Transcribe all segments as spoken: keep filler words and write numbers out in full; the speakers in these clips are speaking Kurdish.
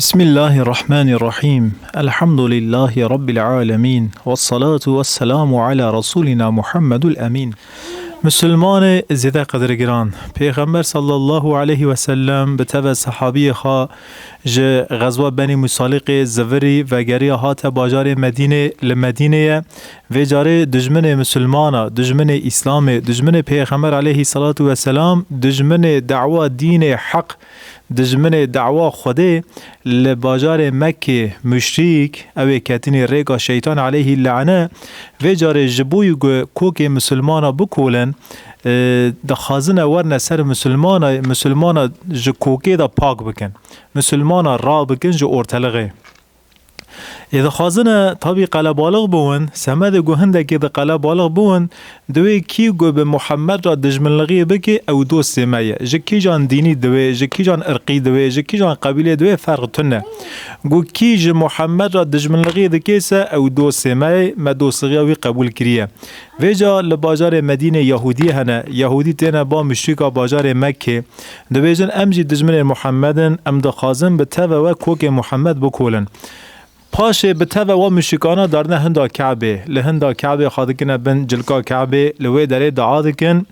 Bismillahirrahmanirrahim. Elhamdülillahi Rabbil alemin. Vessalatu vesselamu ala Resulina Muhammedul Emin. Musulmanê zêde qedirgiran, Pêxember sallallahu aleyhi ve sellem bi teve sahabiyê xwe ji xezwa Benî Musaliqê zivirî vegeriya hate bajarê Medînê, li Medînê ye. Vê carê dijminê Musulmana, dijminê Îslamê, dijminê Pêxember aleyhi salatu ve selam, dijminê dawa dînê heq, dijminê dawa Xwedê li bajarê Mekkê muşrîk, ew ê ketinî rêka şeytan aleyhî lane, vê carê ji bo ku kokê misilmana bikolin, e, dixwazine werine ser misilmana, misilmana ji kokê de pak bikin. Misilmana rabikin ji ortelixê. Ê dixwazine tabî qelebalix biwin, semedê ku hindekê di qelebalix biwin, Divê kî ku bi Muhammed re dijminlixî bike, ew dostê me ye. Ji kîjan dînî divê, ji kîjan irqî divê, ji kîjan qebîlê divê ferq tune. Ku kî ji Muhammed re dijminlixî dike se, ew dostê me ye, me dostlixiya wî qebûl kiriye. Vêca li bajarê Medînê Yahûdî hene, Yahûdî têne ba muşrîka bajarê Mekkê. Dibêjin, em jî dijminê Muhammed in, em dixwazin bi teve we kokê Muhammed bikolin. Paşê bi teve wa muşrikana darine hinda Ke'bê. Li hinda Ke'bê xwe dikine bin cilka Ke'bê, li wê derê dua dikin.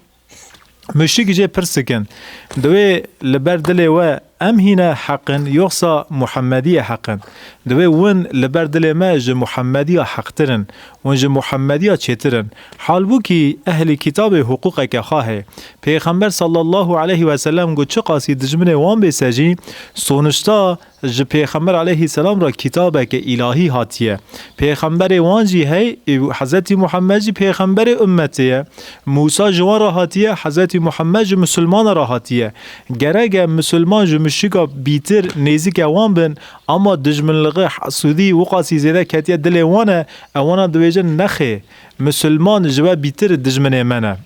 Muşrik jê pirs dikin. Divê li ber dilê we em hîne heq in, yoxsa Muhemmediye heq in? Divê win li ber dilê me ji Muhemmediya heqtir in. Hûn ji Muhemmediya çêtir in. Halbûkî ehlî kitabê hiqûqeke xwe heye. Pêxember sallallahu aleyhi ve sellem got, çiqasî dijminê wan bê se jî, sonişta ji Pêxember aleyhisselam re kitabeke îlahî hatiye. Pêxemberê wan jî hey, û Hezretî Muhammed jî pêxemberê ummetê ye. Mûsa ji wan re hatiye, Hezretî Muhammed ji misilmana re hatiye. Gerek e misilman ji muşrika bîtir nêzike wan bin, ama dijminlixî, hesûdî wiqasî zêde ketiye dilê wan e, ewana dibêjin, nexê, misilman ji we bîtir dijminê me ne.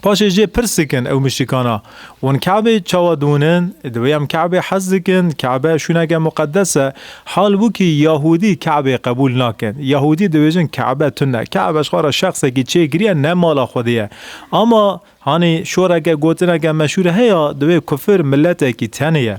Paşê jê pirs dikin ew muşrikana, hûn Ke'bê çawa dûnin? Divê em Ke'bê hez dikin, Ke'be şûneke muqeddes e. Halbûkî Yahûdî Ke'bê qebûl nakin. Yahûdî dibêjin Ke'be tune. Ke'be ji xwe re şexsekî çêkiriye, ne mala Xwedê ye. Ama hanî şoreke gotineke meşhûr heye, divê kufir miletekî tenê ye.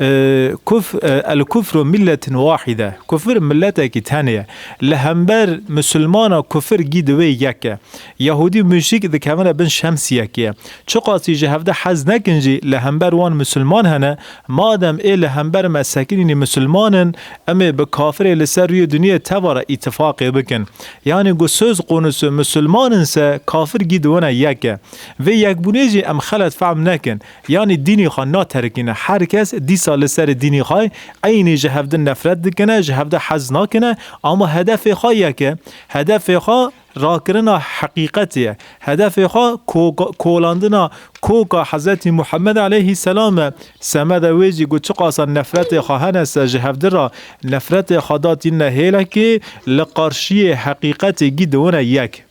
E, kuf-, e, el kufru milletin wahide. Kufir miletekî tenê ye. Li hember misilmana kufir gî divê yek e. Yahûdî û muşrîk dikevine bin şemsiyekê. Çiqasî ji hevde hez nekin jî li hember wan misilman hene, madem ê li hember me sekinînî misilman in, em ê bi kafirê li ser rûyê dinyê teva re îtifaqê bikin. Yanî ku söz konusu misilman in se kafir gî diwine yek e. Vê yekbûnê jî em xelet fehm nekin. Yanî dînî xwe naterikîne. Her kes dîsa li ser dînî xwe, eynî ji hevdin nefret dikine, ji hevde hez nakine, ama hedefê xwe yek e. Hedefê xwe rakirina heqîqetê ye. Hedefê xwe ko-, kolandina koka Hezretî Muhammed aleyhisselam e. Semede wê jî ku çiqasa nefretê xwe hene se ji hevdi re nefretê xwe datîne hêlekê li qarşiyê heqîqetê gî diwine yek.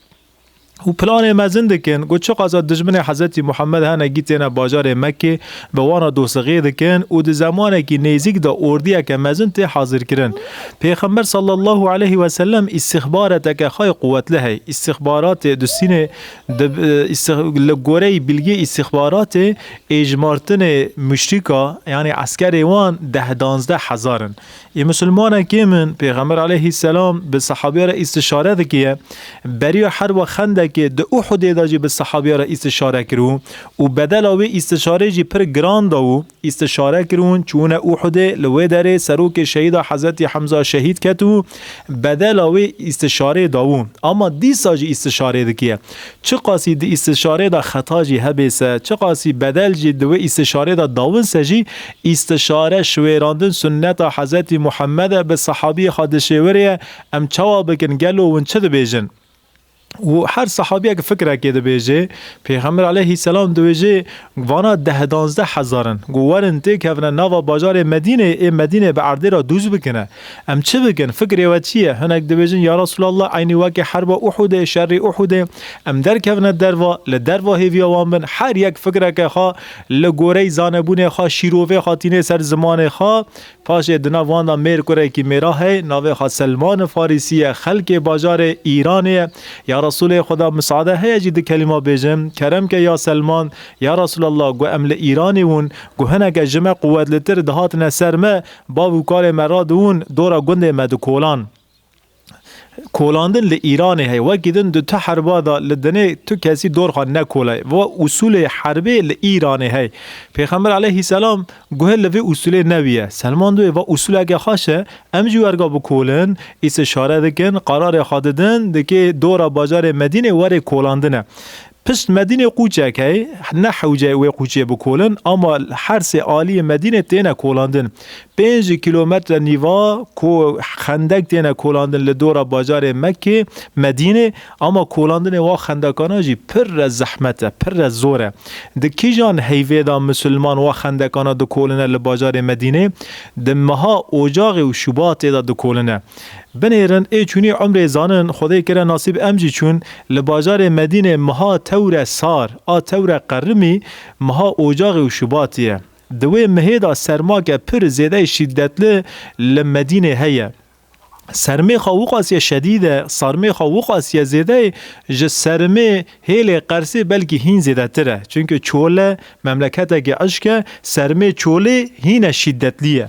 Û planê mezin dikin ku çiqasa dijminê Hezretî Muhammed hene gî têne bajarê Mekkê, bi wana dostixê dikin û di zemanekî nêzîk de ordiyeke mezin tê hazirkirin. Pêxember sallallahu aleyhi ve sellem îstixbareteke xwe yê quwetli heye. Îstixbaratê dustînê di, îstix-, li goreyî bilgê îstixbaratê êjmartinê muşrîka, yanî eskerê wan deh danzdeh hezar in. Ê misilmane kêm in, Pêxember aleyhisselam bi sehabiya re îstişare dikiye. Beriya herba Xendekê di Uhudê de jî bi sehabiya re îstişare kiribû û bedela wê îstişarê jî pir giran dabû. Îstişare kiribûn, çûne Uhudê, li wê derê serokê şehîda Hezretî Hemza şehîd ketibû, bedela wê îstişarê dabû. Ama dîsa jî îstişarê dikiye. Çiqasî di îstişarê de xeta jî hebê se, çiqasî bedel jî di wê îstişarê de dawin se jî, îstişare şiwêrandin sunneta Hezretî Muhammed e, bi sehabiyê xwe dişêwirê ye, em çawa bikin, gelo hûn çi dibêjin? Û her sehabiyek fikrekê dibêje, Pêxember aleyhisselam dibêje, vana deh danzdeh hezar in. Got, werin têkevine nava bajarê Medînê, ê Medînê bi erdê re dûz bikine. Em çi bikin? Fikrê we çi ye? Hinek dibêjin, ya Resulallah, eynî wekî herba Uhudê, şerî Uhudê, em derkevine derva, li derva hêviya wan bin, her yek fikreke xwe li goreyî zanebûnê xwe, şîrovê xwe tînê ser zimanê xwe, Paşê di nav wan de mêr kurekî mêra hey, navê xwe Selman Farîsî ye, xelkê bajarê Îranê ye. Ya Resûlê Xweda, misade heye jî di kelîma bêjim, kerem ke ya Selman, ya Resûlallah, gu em li Îranê wûn, gu hineke ji me quwetlitir dihatine ser me, bav û kalê me radiwûn, dora gundê me dikolan. Kolandin li Îranê hey. Wekî din di tu herba de li dinê tu kesî dor xwe nekolay. Va usulê herbê li Îranê hey. Pêxember aleyhisselam guhê li vê usulê newiye. Selman diwê va usuleke xweş e. Em jî werga bikolin, îstişare dikin, qararê xwe didin, dikê dora bajarê Medînê werê kolandine. Pişt Medînê qûçek hey, ne hewce wê qûçê bikolin, ama her sê aliyê Medînê têne kolandin. Pênc kîlometre nîva ku xendek têne kolandin li dora bajarê Mekkê, Medînê, ama kolandinê wa xendekana jî pir re zehmet e, pir re zor e. Di kîjan heyvê de misilman wa xendekana dikoline li bajarê Medînê? Di meha Ocaxê û Şubatê de dikoline. Binêrin, ê çûnî umrê zanin, Xwedê kire nasîb em jî çûn, li bajarê Medînê meha tewre sar, a tewre qerimî, meha Ocaxê û Şubatê ye. Di wê mehê de sermake pir zêdeyê şîdetli li Medînê heye. Sermê xwe wiqasiye şedîd e, sarmê xwe wiqasiye zêdeyê ji sermê hêlê Qersê belkî hîn zêdetir e. Çunke Çole memleketekî işk e, sermê Çolê hîne şîdetlî ye.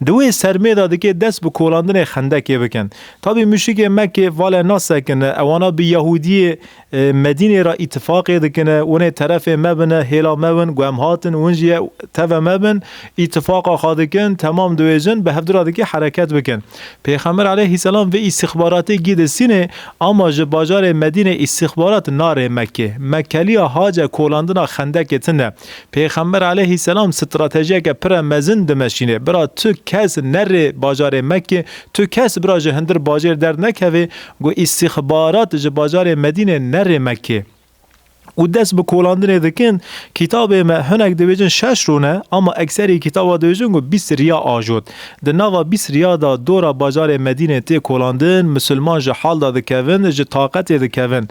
Di wê sermê de dikê dest bi kolandinê xendekê bikin. Tabî muşrikê Mekkê vale nasekine, ewana bi Yahûdiyê, e, Medînê re îtifaqê dikine, winê terefê me bine, hêla me bin, ku em hatin, win jî ye, teve me bin, îtifaqa xwe dikin, temam dibêjin, bi hevdira dikê hereket bikin. Pêxember aleyhisselam vê îstixbaratê gî disînê, ama ji bajarê Medînê îstixbarat narê Mekkê. Mekkeliya hace kolandina xendekê tune. Pêxember aleyhisselam stratejiyeke pire mezin dimeşînê. Bira tu kes nerê bajarê Mekkê, tu kes bira ji hindir bajêr dernekevê, ku îstixbarat ji bajarê Medînê nerê Mekkê. Û dest bi kolandinê dikin. Kitabê me hinek dibêjin şeş rûne, ama ekserî kitaba dibêjin ku bîst riya ajot. Di nava bîst riya de dora bajarê Medînê tê kolandin, misilman ji hal de dikevin, ji taqetê dikevin.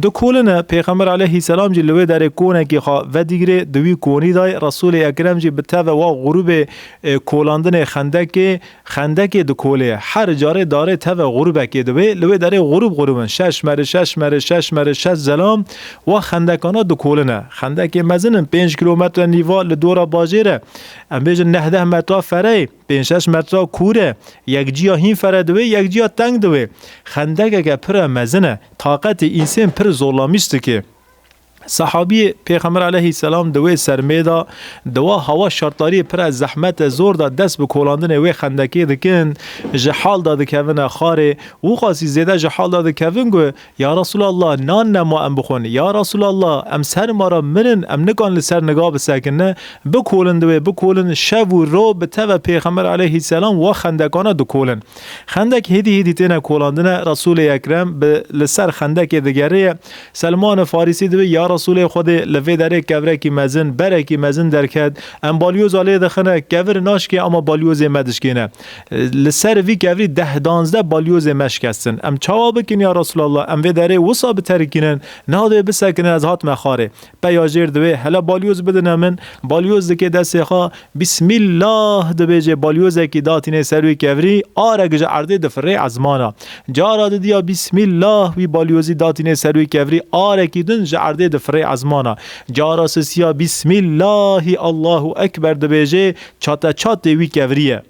Dikoline, Pêxember aleyhisselam jî li wê derê konekî xwe vedigirê, di wî konî de Resûlê Ekrem jî bi teve wa grûbê, e, kolandinê xendekê, xendekê dikolê. Her carê darê teve grûbekê dibe, li wê derê grûb grûb in. Şeş meric, şeş meric, şeş meric, şeş zelam wa xendekana dikoline. Xendekê mezin in, pênc kîlometre nîva li dora bajêr e. Em bêjin neh deh metra ferey, pênc şeş metra kûr e. Yek ciya hîn fere dibe, yek ciya teng dibe. Xendekeke pire mezin e. Taqetê însên pir zorlamîş dike. Sehabiyê Pêxember aleyhisselam di wê sermê de, di wa hewa şartlariyê pire zehmet e, zor de dest bi kolandinê wê xendekê dikin, ji hal de dikevine xarê, wiqasî zêde ji hal de dikevin ku, "Ya Resulallah, nan nema em bixwin. Ya Resulallah, em ser ma re mirin, em nikan li ser niga bisekine." Bikolin di wê, bikolin, şev û ro bi teve Pêxember aleyhisselam wa xendekana dikolin. Xendek hêdî hêdî têne kolandine, Resûlê Ekrem bi li ser xendekê digeriye. Selman Farîsî dibe, "Ya Resûlê Xwedê, li vê derê kevrekî mezin, berekî mezin derket. Em balyoza lê dixine, kevir naşkê ama balyozê me dişkêne. Li ser vî kevrî deh danzdeh balyozê me şikestin. Em çawa bikin ya Resûlallah? Em vê derê wisa biterikînin, niha divê bisekinin, ez hatime xarê." Peya jêr dibe, "Hele balyoz bidine min." Balyoz dike destê xwe, Bismillah dibêje, balyozekî datîne ser wî kevrî, arek ji erdê difirê ezmana. Cara didiya Bismillah wî balyozî datîne ser wî kevrî, arekî din ji erdê difirê ezmana. Cara sisiya Bismillahi Allahu Ekber dibêje, çate çatê wî kevrî ye.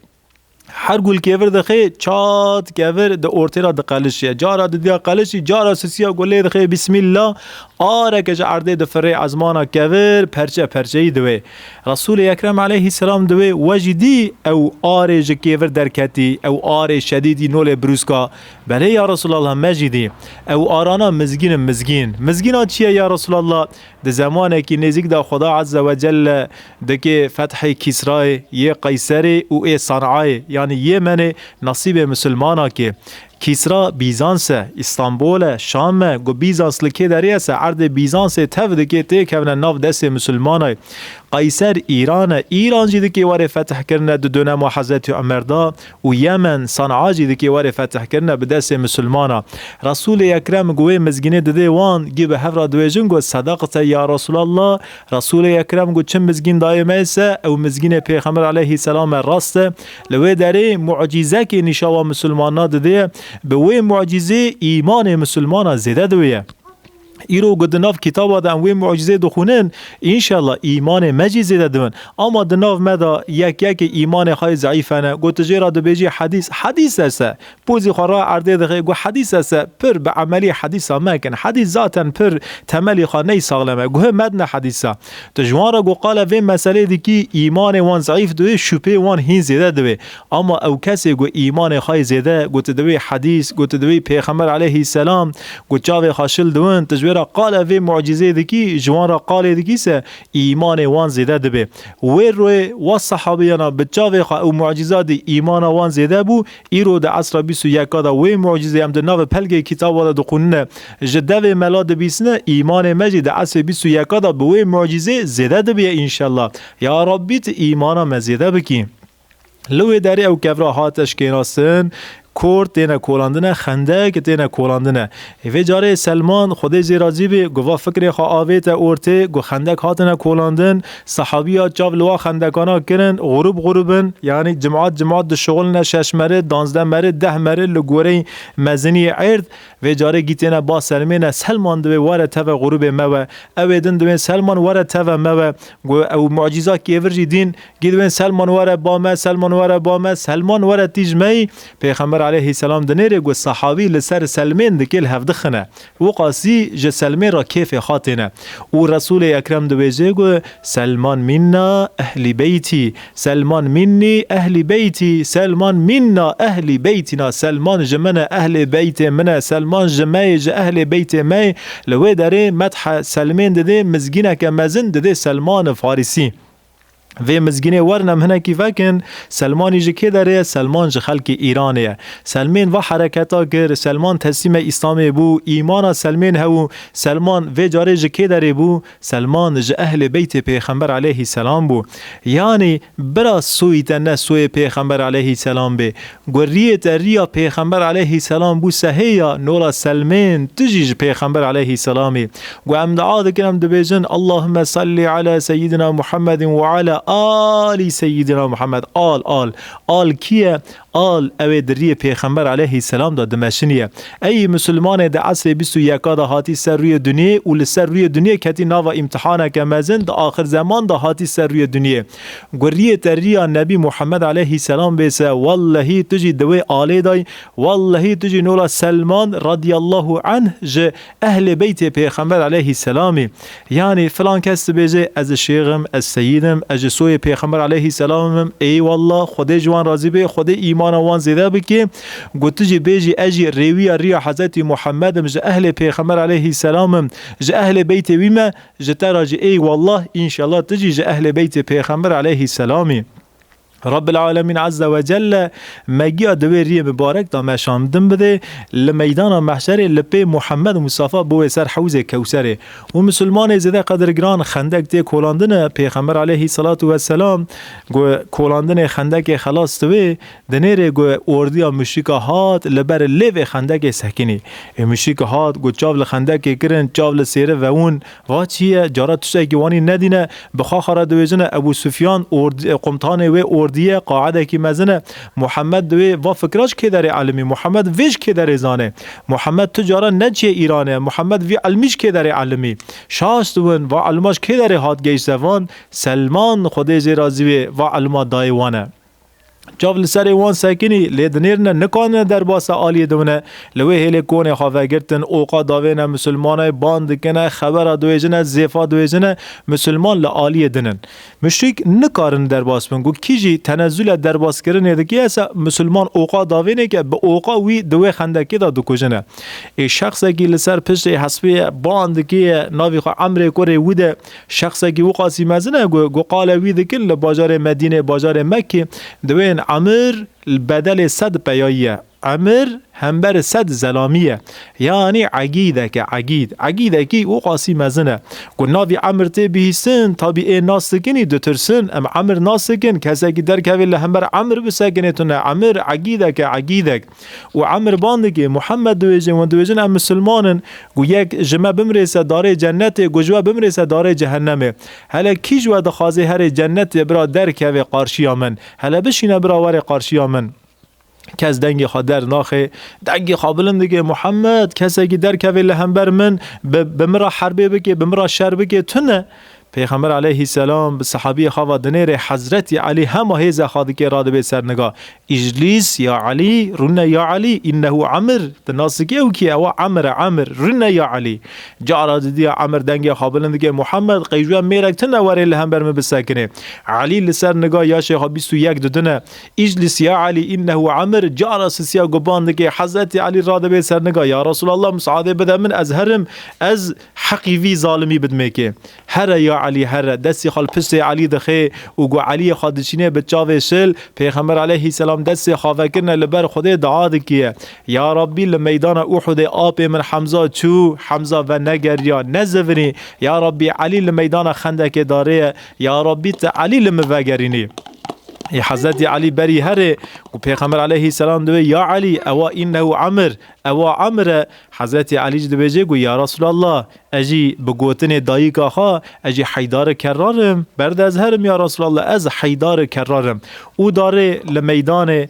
Her gul kevir dixe, çat kevir di ortê re diqelişiye. Cara didiya qelişî, cara sisiya gulê dixe, Bismillah, areke ji erdê difirê ezmana kevir, perçe perçeyî diwê. Resûlê Ekrem aleyhisselam diwê, we jî dî ew arê ji kevir derketî, ew arê şedîdî nolê brûska. Belê ya Resulallah, me jî dî. Ew arana mizgîn in, mizgîn. Mizgîna çi ye ya Resulallah? Di zemanekî nêzîk de Xweda Azze ve Celle dike fethê Kîsrayê, yê Qeyserê û ê Sanayê, yanî Yemenê, nesîbê misilmana kê. Kîsra Bîzans e, Îstanbul e, Şam e, got Bîzans li kê derê ye se, erdê Bîzansê tev dikê têkevine nav destê misilmanay. Qayser Îran e, Îran jî dikê warê fetihkirine di dönema Hezretî Omer de û Yemen, San'a jî dikê warê fetihkirine bi destê misilmana. Resûlê Ekrem got wê mizgînê didê wan, gî bi hev re dibêjin got sedaqte ya Resûlallah, Resûlê Ekrem got çi mizgîn dayê me se, ew mizgînê Pêxember aleyhîselam e, rast e. Li wê derê mucîzekê nîşawa misilmana didê, bi wê mucîzê îmanê misilmana zêde diwê ye. Îro got di nav kitaba de em wê mucîzê dixwînin, înşallah îmanê me jî zêde dibin. Ama di nav me de yek yekê îmanê xwe yê zeîf hene, got tu jê re dibêjî hedîs, hedîs e se. Pozî xwe ra erdê dixe, got hedîs e se, pir bi emelî hedîsa mekin. Hedîs zaten pir temelî xwe ney saxlem e. Guhê medine hedîsa. Tu ji wan re got qala vê meselê dikî, îmanê wan zeîf dibe, şübhê wan hîn zêde dibe. Ama ew kesê got îmanê xwe yê zêde, got tu dibe hedîs, got tu dibe pêxember aleyhîselam, got çavê xwe şil diwin, tu ji wê re qala vê mucîzê dikî, ji wan re qalê dikî se, îmanê wan zêde dibe. Wê royê wa sehabiyana bi çavê xwe ew mucîza dî îmana wan zêde bû, îro di esra bîst û yeka de wê mucîzê em di navê pelgê kitaba de dixwînine, ji devê mela dibîsine, îmanê me jî di esrê bîst û yeka de bi wê mucîzê zêde dibiye înşellah. Ya Rabbî tu îmana me zêde bikî. Li wê derê ew kevra hate şikênastin, kor têne kolandine, xendek têne kolandine. Ê vê carê Selman, Xwedê jê razî bê, got va fikrê xwe avête ortê, got xendek hatine kolandin, sehabiya çav li wa xendekana kirin, xurub xurub in, yanî cimat cimat dişixulne, şeş meri, danzdeh meri, deh meri li goreyî meziniyê erd. Vê carê gî têne ba Selmê ne, Selman divê were teve xurubê me we. Ew ê din divên Selman were teve me we. Got ew mucîza kêvir jî dîn, gî divên Selman were ba me, Selman were ba me, Selman were tîj me yî. Pêxember aleyhîselam dinêrê got sehabî li ser Selmên dikê li hev dixine. Wiqasî ji Selmê re kêfê xwe têne. Û Resûlê Ekrem dibêje got, Selman minna ehlî beyti, Selman minnî ehlî beyti, Selman minna ehlî beytina, Selman ji min e, ehlê beytê min e, Selman ji me yê, ji ehlê beytê me yê. Li wê derê medhe Selmên didê, mizgîneke mezin didê Selman Farisî. Vê mizgînê werin em hinekî vekin, Selmanî ji kê derê ye? Selman ji xelkê Îranê ye. Selmên va hereketa kir, Selman teslîmê Îslamê bû, îmana Selmên hebû, Selman vê carê ji kê derê bû? Selman ji ehlê beytê Pêxember aleyhîselam bû. Yanî bira soyî te ne soyê Pêxember aleyhîselam bê. Got riyê te riya Pêxember aleyhîselam bû sehê ya, nola Selmên tu jî ji Pêxember aleyhîselamî. Got em dua dikin, em dibêjin, Allahümme salli ala seyyidina Muhammedin ve ala ali seyyidina Muhammed. Al, al. Al kî ye? Al, ew ê di riyê Pêxember aleyhîselam de dimeşiniye. Ey misilmanê di esrê bîst û yeka de hatî ser rûyê dinyê û li ser rûyê dinyê ketî nava îmtihaneke mezin, di axir zeman de hatî ser rûyê dinyê. Got riyê te riya Nebî Muhammed aleyhîselam bê se, wellehî tu jî di wê alê de yî, wellehî tu jî nola Selman radiyallahu anh ji ehlê beytê Pêxember aleyhîselamî. Yanî filan kes dibêje, ez şêx im, ez seyîd im, ez ji soyê Pêxember aleyhîselam im, eyvallah, Xwedê ji wan razî bê, Xwedê îmana wan zêde bike. Got tu jî bêjî, ez jî rêwiya riya Hezretî Muhammed im, ji ehlê Pêxember aleyhîselam im, ji ehlê beytê wî me, ji te re jî eyvallah, înşallah tu jî ji ehlê beytê Pêxember aleyhîselamî. Rabbil Alemîn Azze ve Celle me giya di wê riyê mibarek de meşandin bide, li meydana mehşerê li pê Muhammed Mustafa biwê ser hewzê Kewserê. Û misilmanê zêde qedirgiran xendek tê kolandine, Pêxember aleyhî selatu vesselam got, kolandinê xendekê xelas dibe, dinêrê got, ordiya muşrika hat, li ber lêvê xendekê sekinî. Ê muşrika hat, got, çav li xendekê kirin, çav li sêri vewin, Va çi ye? Cara tiştekî wanî nedîne, bi xwe xwe re dibêjine, Ebû Sufyan ord-, e, qumtanê wê ordî ye, qaedekî mezin e. Muhammed di wê va fikra ji kê derê elimî? Muhammed vê ji kê derê zane? Muhammed tu cara neçiye Îranê, Muhammed vî ilmî ji kê derê elimî? Şaş dibin, va ilma ji kê derê hat gehişte van? Selman, Xwedê jê razî wê, va ilma dayê wan e. Çav li serê wan sekinî, lê dinêrine, nikanine derbasa aliyê diwine. Li wê hêlê konê xwe vegirtin, oqa davêne misilmanay, ban dikine, xebera diwêjine, zêfa diwêjine, misilman li aliyê din in. Muşrîk nikarin derbas bin. Ku kî jî tenezule derbaskirinê dike, esa misilman oqa davêne ke bi oqa wî di wê xendekê de dikujine. Ê şexsekî li ser piştê hespê ye, ban dike ye, navî xwe emrê kurê wî de, şexsekî wiqasî mezin e ku, ku qale wî dikin li bajarê Medînê, bajarê Mekkê, diwên emir bedelê sed peyayî ye. Emir hember sed zelamî ye. Yanî egîdek e, egîd. Egîdekî û qasî mezin e. Ku navî Emir tê bihîstin, tabî ê nas dikinî ditirsin. Em Emir nas dikin, kesekî derkevê li hember Emir bisekinê tune. Emir egîdek e, egîdek. Û Emir ban dike, Muhammed dibêje, wan dibêjin em misilman in. Ku yek ji me bimrêse darê cennetê, ku ji we bimrêse darê cehennemê. Hele kî ji we dixwazê herê cennetê bira derkevê qarşiya min? Hele bişîne bira were qarşiya min. Kes dengê xwe dernaxe, dengê xwe bilind dike, Muhammed, kesekî derkevê li hember min, bi, bi min re herbê bike, bi min re şer bike, tune. Pêxember aleyhisselam bi sehabiyê xwe ve dinêre Hezretî Elî hema hêza xwe dike, radibê ser niga. Îclîs ya Elî, rûne ya Elî, innehu Emir. Di nas dike ew kî ewa Emir e, Emir, rûne ya Elî. Cara didiya Emir dengê xwe bilind dike, Muhammed, qey ji we mêrek tune were li hember min bisekinê. Elî li ser niga yaşê xwe bîst û yek didine. Îclis ya Elî, innehu Emir, cara sisiya guban dike, Hezretî Elî radibe ser niga, ya Resulallah, misaadê bide min, ez herim, ez heqî vî zalimî bidmêkê. Here ya Elî, here, destê xwe li piştê Elî dixe û ku Eliyê xwe diçînê bi çavê şil, Pêxember aleyhisselam destê xwe vekirine li ber Xwedê dua dikiye. Ya Rabbî, li meydana Uhudê apê min Hemza çû, Hemza venegeriya, nezivirî. Ya Rabbî, Elî li meydana Xendekê darê ye. Ya Rabbî, tu Elî li min vegerînî. Ê Hezretî Elî berî herê ku Pêxember aleyhisselam dibe, "Ya Elî, ewa innehu Emir, ewa Emir e." Hezretî Elî jî dibêje ku, "Ya Resulallah, ez jî bi gotinê dayika xwe, ez jî Heydarê Kerrar im, berde ez herim ya Resulallah, ez Heydarê Kerrar im." Û darê li meydanê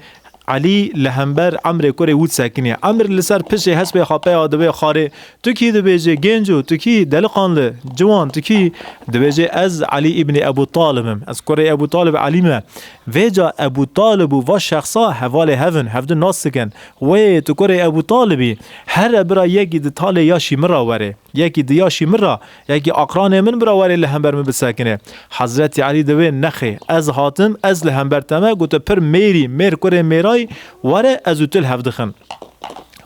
Elî li hember Emrê kurê wî disekiniye. Emr li ser piştê hespê xwe peya dibe xwarê, Tu kî dibêje, gênco, tu kî delikanlı, ciwan, tu kî? Dibêje, ez Elî îbnî Ebû Talib im. Ez kurê Ebû Talib Elî me. Vêca Ebû Talib û va şexsa hevalê hev in, hevdu nas dikin. Wê, tu kurê Ebû Talib î. Here bira yekî di talê yaşî min ra were. Yekî di yaşî min ra, yekî aqranê min bira were li hember min bisekine. Hezretî Elî dibê, nexê, ez hatim, ez li hember te me, gote pir mêrî, mêr kurê mêrayî, were ez û tu li hev dixin.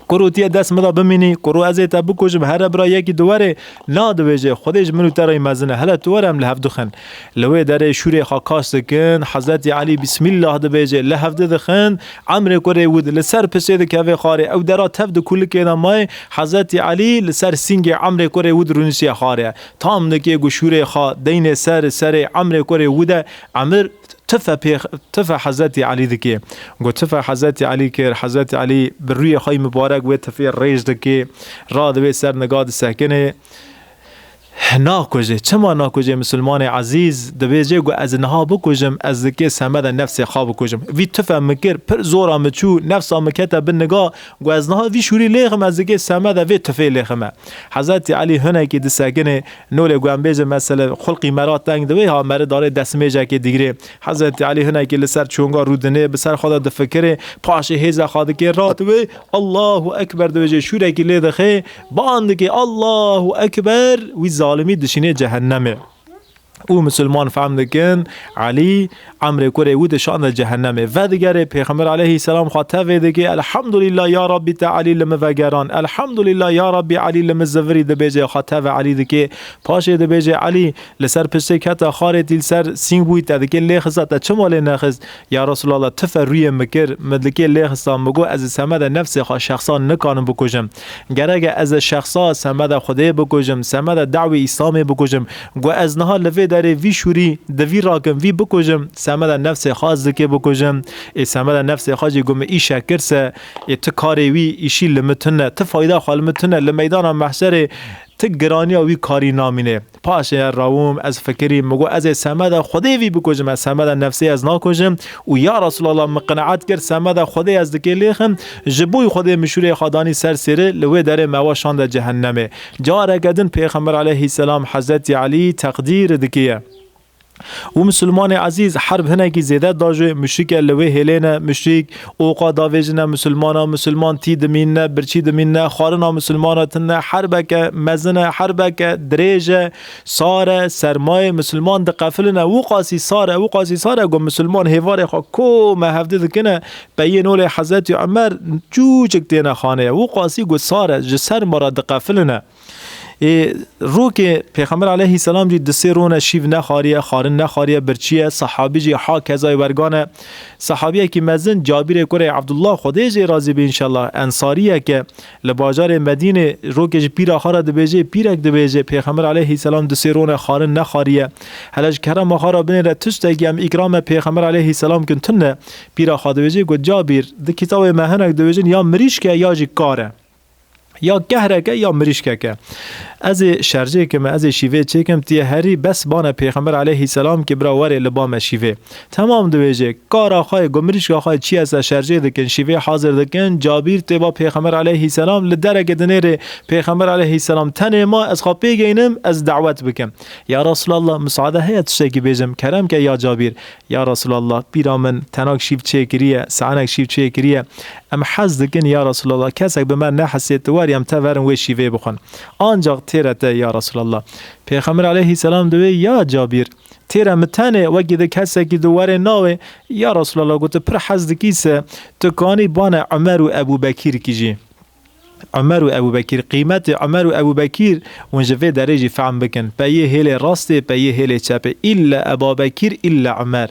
Kuro tiye dest min de bimînî, kuro ez ê te bikujim, here bira yekî duwerê, na dibêje, Xwedê ji min û te re mezin e, hele tu were em li hev dixin. Li wê derê şûrê xwe kaş dikin, Hezretî Elî Bismillah dibêje, li hev didixin, Emrê kurê wî di li ser pisê dikeve xwarê, ew dera tev di kulikê de mayê, Hezretî Elî li ser sîngê Emrê kurê wî di rûniştiye xwarê. Tam dikê ku şûrê xwe deynê ser serê Emrê kurê wî de, Emir tife pêx-, tife Hezretî Elî dikê. Got, tife Hezretî Elî kir, Hezretî Elî bi rûyê xwe yî mibarek wê tifê rêj dikê, radibê ser niga disekine. Nakuje, çima nakuje misilmanê ezîz? Dibêje, got, ez niha bikujim, ez dikê semeda nefsê xwe bikujim. Vî tife min kir, pir zora min çû, nefsa min kete bin niga, got, ez niha vî şûrî lêxim, ez dikê semeda vê tifê lêxime. Hezretî Elî hinekî disekine, Nolê ku em bêjin, mesele xulqî mera teng dibe, ha meri darê destmêjekê digirê. Hezretî Elî hinekî li ser çonga rûdinê, bi ser xwe de difikirê, paşê hêza xwe dikê, radibe, Allahu Ekber dibêje, şûrekî lê dixe, ban dike, Allahu Ekber, wî zalimî dişînê cehennemê. Û misilman fehm dikin, Elî Emrê kurê wî dişande cehennemê. Vedigere Pêxember aleyhisselam xwe tevê dike, Elhamdulillah ya Rabbî te Elî li min vegeran. Elhamdulillah ya Rabbî Elî li min zivirî dibêje, xwe tevê Elî dike. Paşê dibêje, Elî li ser piştê kete xarê tî li ser sîng bûyî te dike lê xista te çima lê nexist? Ya Resulallah, tife rûyê min kir, min dikê lê xista, min got, ez ê semeda nefsê xwe şexsan nikanim bikujim. Gerek e ez ê şexsa semeda Xwedê bikujim, semeda dawê Îslamê bikujim. Got, ez niha li vê derê vî şûrî di vî rakim vî bikujim, semeda nefsê xwe ez dikê bikujim. Ê semeda nefsê xwe jî got min îşe kir se, ê ti karê wî îşî li min tune, ti fayda xwe li min tune, li meydana mehşerê ti giraniya wî karî namîne. Paşê rawim ez fikirî, min got, ez ê semeda Xwedê vî bikujim, ez semeda nefsê ez nakujim. Û ya Resulallah, min qenaet kir, semeda Xwedê ez dikê lêxim, ji bo Xwedê min şûrê xwe danî ser sêrê, li wê derê me wa şande cehennemê. Careke din Pêxember aleyhisselam Hezretî Elî teqdîr dikiye. Û misilmanê ezîz, herb hinekî zêde dajê, muşrîke li wê hêlê ne, muşrîk oqa davêjine misilmana, misilman tî dimînne, birçî dimînne, xwarina misilmana tune, herbeke mezin e, herbeke dirêj e, sar e, sermayê misilman diqefiline, wû qasî sar e, wû qasî sar e, ku misilman hêvarê xwe kome hevdi dikine, peyê nolê Hezretî Umer çûçik têne xaneye, wû qasî ku sar e, ji serma re diqefiline. Ê, rokê Pêxember aleyhisselam jî di sê rone şîv nexwariye, xwarin nexwariye, birçiye, sahabî jî ha kezayê wergane. Sahabiyekî mezin Cabîrê kurê Abdullah, Xwedê jê razî be înşallah, ensariyeke li bajarê Medînê, rokê ji pîra xwe re dibêje, pîrek dibêje, Pêxember aleyhisselam di sê rone xwarin nexwariye. Hele ji kerema xwe re binêre tiştekî em îkrame Pêxember aleyhisselam kin tune. Pîra xwe dibêje, got, Cabîr, di kitabê me hinek dibêjin ya mirîşk e ya jî kar e. Ya kehreke ya mirîşkeke. Ez ê şerjê kime, ez ê şîvê çêkim, tiye herî bes bane Pêxember aleyhisselam ki bira were li ba me şîvê. Temam dibêje, kara xwe, got mirîşka xwe çi ese şerjê dikin, şîvê hazir dikin, Cabîr tê ba Pêxember aleyhisselam, li dereke dinêrê Pêxember aleyhisselam tenê ma, ez xwe pê geynim, ez dawet bikim. Ya Resulallah, misade heye tiştekî bêjim, kerem ke ya Cabîr. Ya Resulallah, pîra min tenak şîv çêkiriye, sanek şîv çêkiriye. Em hez dikin ya Resulallah, kesek bi me nehesê tu wer em te verin wê şîvê bixwin. Ancak têre te ya Resulallah. Pêxember aleyhisselam diwê ya Cabîr, têre mi tenê wekî di kesekî di werê nawê, ya Resulallah, got tu pir hez dikî se, tu kanî bane Ömer û Ebu Bekîr kî jî. Ömer û Ebu Bekîr, qîmetê Ömer û Ebu Bekîr, hûn ji vê derê jî fehm bikin. Peyê hêlê rastê, peyê hêlê çepê. İlla Eba Bekîr, illa Ömer.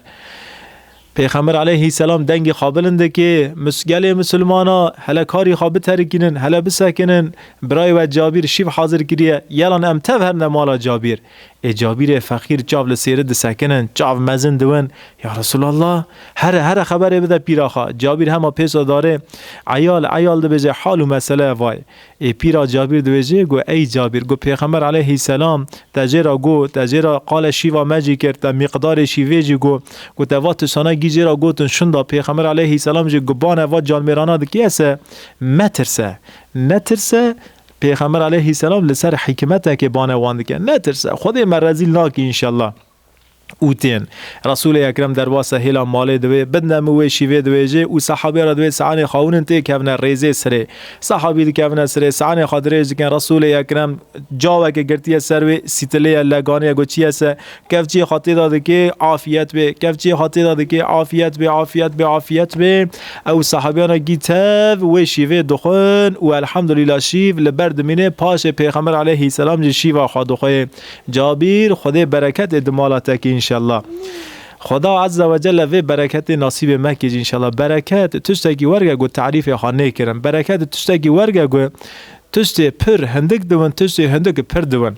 Pêxember aleyhisselam dengê xwe bilind dike, mis-, gelê misilmana, hele karî xwe biterikînin, hele bisekinin, birayê we Cabîr şîv hazir kiriye, yelan em tev herine mala Cabîr. Ê Cabîrê feqîr çav li sêri disekinin, çav mezin diwin, ya Resulallah, here, here xeberê bide pîra xwe. Cabîr hema pêsa darê, eyal, eyal dibêje, hal û mesele vay. Ê pîra Cabîr dibêje, got, ey Cabîr, got, Pêxember aleyhisselam te jê re got, te jê re qale şîva me jî kir, te miqdarê şîvê jî got, got, te va tiştana gî jê re gotin, şunda Pêxember aleyhisselam jî got, bane va canmêrana dikê se, metirse, netirse, Pêxember aleyhisselam li ser hikmetekê bane wan dike, netirse, Xwedê me rezîl nake înşallah. Û tên. Resûlê Ekrem derbasa hêla malê diwê, bidne min wê şîvê dibêje û sehabê re diwê saenê xwe hûnin têkevne rêzê sirê. Sehabî dikevine sirê, saenê xwe dirêj dikin, Resûlê Ekrem caweke girtiye ser wê, sîtilê ye, leganê ye, got çi ye se, kevçiyê xwe tê de dikê, afiyet bê, kevçiyê xwe tê de dikê, afiyet bê, afiyet bê, afiyet bê. Ew sehabiyana gî tev wê şîvê dixwin û elhamdulîla şîv li ber dimîne, paşê Pêxember aleyhisselam jî şîva xwe dixwê. Cabîr, Xwedê bereketê di mala te kî înşallah. Xweda Azze ve Celle vê bereketê nasîbê me kî jî înşallah. Bereket tiştekî werge ku tarîfê xwe nêkirin. Bereket tiştekî werge ku tiştê pir hindik diwin, tiştê hindik pir diwin.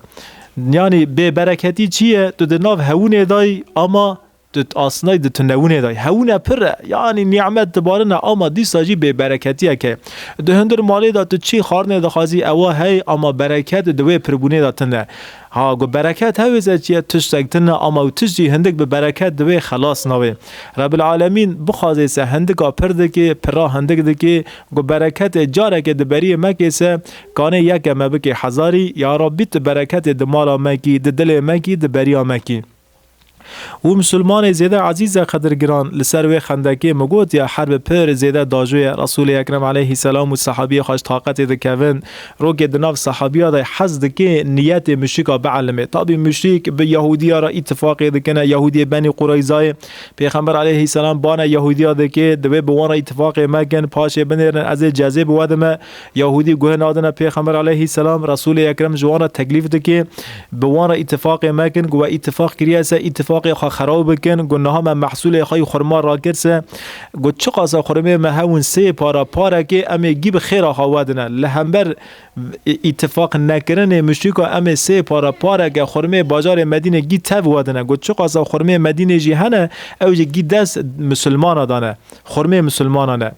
Yanî bêbereketî çi ye? Tu di nav hewûnê dayî, ama tu asnay di tunewûnê de. Hewûne pir e. Yanî nîmet dibarine ama dîsa jî bêbereketiyek heye. Di hundir malê de tu çî xwarinê dixwazî ewa hey ama bereket di wê pirbûnê de tune. Ha, ku bereket hewê se çi ye, tiştek tune ama û tiştî hindik bi bereket di wê xelas nabê. Rebil Alemîn bixwazê se hindika pir dikê, pira hindik dikê, ku bereketê carekê di beriyê me kê se, kanê yeke me bikê hezarî, ya Rabbî tu bereketê di mala me kî, di dilê me kî, di beriya me kî. Û misilmanê zêde ezîz e qedirgiran, li ser wê xendekê min got ya herb pir zêde dajo ye. Resûlê Ekrem aleyhisselam û sehabiyê xwe ji taqetê dikevin. Rokê di nav sehabiya de hez dike niyetê muşrika bielime. Tabî muşrik bi Yahûdiya re îtifaqê dikine, Yahûdiyê Benî Qureyzayê. Pêxember aleyhisselam bane Yahûdiya dike, divê bi wan re îtifaqê mekin, paşê binêrin ez ê cezê bi we dime. Yahûdî guh nadine Pêxember aleyhisselam, Resûlê Ekrem ji wan re teklîf dike, bi wan re îtifaqê mekin, ku we îtifaq kiriye se îtifaqê xwe xerab bikin, ku niha me mehsûlê xwe yî xurma rakir se, ku çiqasa xurmê me hewin sê para parekê, em ê gî bi xêra xwe wedine. Li hember îtifaq nekirinê muşrîka em ê sê para pareke xurmê bajarê Medînê gî tev wedine. Ku çiqasa xurmê Medînê jî hene, ew jî gî dest misilmana dane. Xurmê misilmana ne.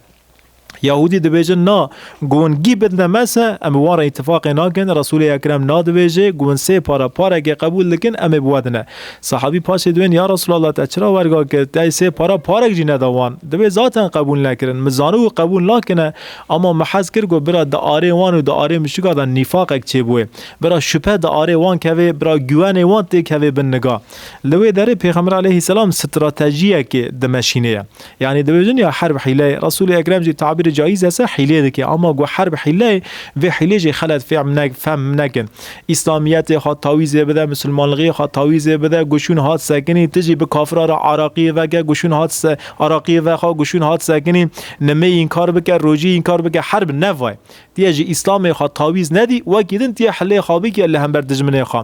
Yahûdî dibêjin, na, ku hûn gî bidine me se, em bi wan re îtifaqê nakin. Resûlê Ekrem na dibêje, ku hûn sê para parekê qebûl dikin, em ê bi we dine. Sahabî paşê dibên, ya Resulallah, te çira werga kir, te sê para parek jî neda wan? Dibê zaten qebûl nekirin. Min zanibû qebûl nakine, ama min hez kir, ku bira di arê wan û di arê muşrika de nîfaqek çêbûye. Bira şüphe di arê wan kevê, bira güwenê wan têkevê bin niga. Li wê derê Pêxember aleyhisselam stratejiyekê dimeşînê ye. Yanî dibêjin ya herb hîle ye. Resûlê Ekrem jî tabîr Caiz e se hîlê dike. Ama ku herb hîle, vê hîlê jî xelet fem ne-, fem nekin. Îslamiyetê xwe tawîzê bide, misilmanlixê xwe tawîzê bide, ku şûn hat sekinî, tu jî bi kafira re araqiyê veke, ku şûn hat se-, araqiyê vexa, ku şûn hat sekinî, nimê înkar bike, rojî înkar bike, herb ne vay. Tiye ji Îslamê xwe tawîz nedî, wekî din tiye hilê xwe bike li hember dijminê xwe.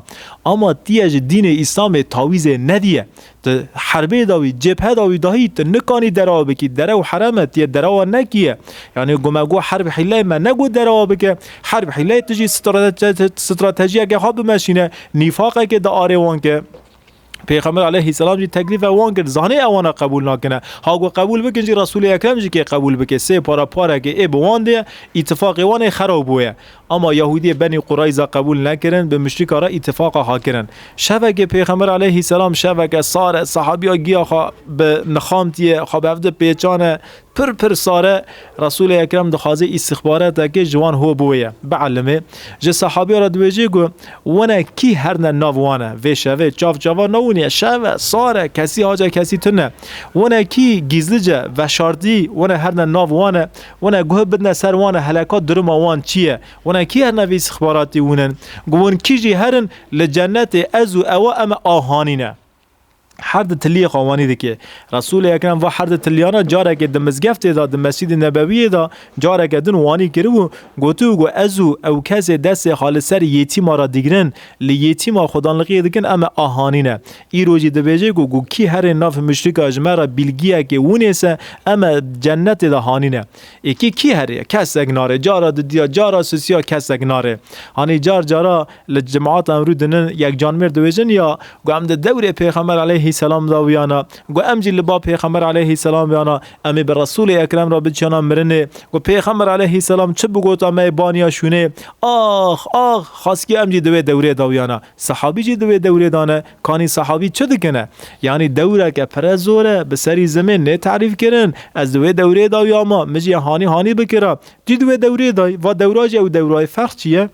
Ama tiye ji dînê Îslamê tawîzê nediye. Tu herbê dawî, cebhe dawî dahî, tu nikanî derewa bikî. Derew herem e, tiye derewa nekiye. Yanî ku me got herb hîleyê me negot derewa bike. Herb hîleyê tu jî strate-, stratejiyeke xwe bimeşîne. Nîfaqeke di arê wan ke. Pêxember aleyhisselam jî teklîfe wan kir. Zanê ewana qebûl nakine. Ha ku qebûl bikin jî Resûlê Ekrem jî kê qebûl bike. Sê para pareke ê bi wan de ye, îtifaqê wan ê xerab bûye. Ama Yahûdiyê Benî Qureyza qebûl nekirin, bi muşrika re îtifaqa xwe kirin. Şevekê Pêxember aleyhisselam şeveke sar e, sahabiya giya xwe bi nixamtiye, xwe bi hev di pêçane, pir pir sar e. Resûlê Ekrem dixwaze îstixbareteke ji wan ho bûye, bielime. Ji sahabiya re dibêje ku, wene kî herne nav wan e, vê şevê çav çava newiniye, şev e, sar e, kesî haca kesî tune. Wene kî gîzlice, veşartî, wene herne nav wan e, wene guh bidine ser wan e, heleka duruma wan çi ye? Wene kî herne vê îstixbaratî wînin? Ku win kî jî herin, li cennetê ez û ewa em e ahanî ne. Her di tiliyê xwe wanî dike. Resûlê Ekrem va her di tiliyana carekê di mizgeftê de, di Mescîdê Nebewiyê de careke din wanî kiribû, gotibû ku ez û ew kesê destê xwe li ser yêtîma re digrin, li yêtîma xwedanlixiyê dikin, em e ahanî ne. Îro jî dibêje ku, ku kî herê nav muşrika ji me re bîlgiyekê wûnêse, em e cennetê de hanî ne. Êkî kî herê? Kesek nare. Cara didiya, cara sisiya kesek nare. Hanî car cara li cemaata em rû dinin yekcanmêr dibêjin ya, ku em di dewrê Pêxember aleyhisselam de wiyana, ku em jî li ba Pêxember aleyhisselam wiyana, em ê bi Resûlê Ekrem re biçiyana mirinê, ku Pêxember aleyhisselam çi bigota me yê baniya şûnê, ax, ax, xaskî em jî di wê dewrê de wiyana. Sahabî jî di wê dewrê de ne, kanî sahabî çi dikine? Yanî dewreke pire zor e, bi serî zimên nê tarîf kirin, ez di wê dewrê de wiyama, min jî hanî hanî bikira. Cî di wê dewrê de, va dewra jî ew dewra ye, ferq çi ye?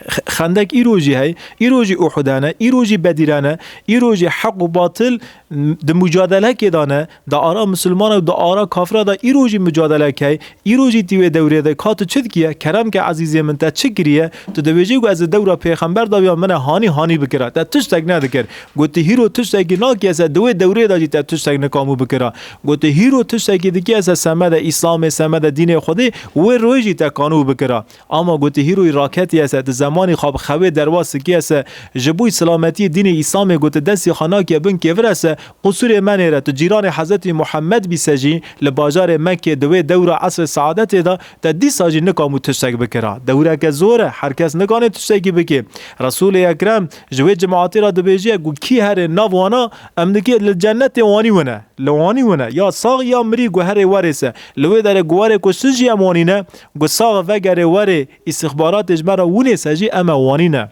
X-, Xendek îro jî hey, îro jî Uhudane, îro jî Bedîrane, îro jî heq û batil m-, di mucadelekê de ne, di ara misilmana û di ara kafira de îro jî mucadelek hey, îro jî tî wê dewrê de ka tu çi dikiye? Kerem ke ezîzê min te çi kiriye? Tu dibêjî ku ez di dewra pêxember de ya min e hanî hanî bikira. Te tiştek nedikir. Gotî hîro tiştekî nakiye se di wê dewrê de jî te tiştek nikamû bikira. Gotî hîro tiştekî dikiye se semede Îslamê, semede dînê Xwedê, wê royê jî te kanû bikira. Ama gotî hîroyî raketiye se, di zemanî xwe bi xewê derwa sikiye se, ji bo silametiyê dînê Îslamê gotî destî xwe nakiye bin kêvire se, qusûrê me nêre, tu cîranê Hezretî Muhammed bî se jî, li bajarê Mekkê di wê dewra esrê saadetê de, te dîsa jî nikamû tiştek bikira. Dewreke zor e, her kes nikane tiştekî bike. Resûlê Ekrem ji wê cemaatê re dibêjiye ku kî herê nav wana, em dikê li cennetê wanî wine. Li wanî wine. Ya sax ya mirî ku herê werê se. Li wê derê ku werê ku siz jî em wanî ne, ku sax vegerê werê îstixbaratê ji me re wûnê se jî em e wanî ne.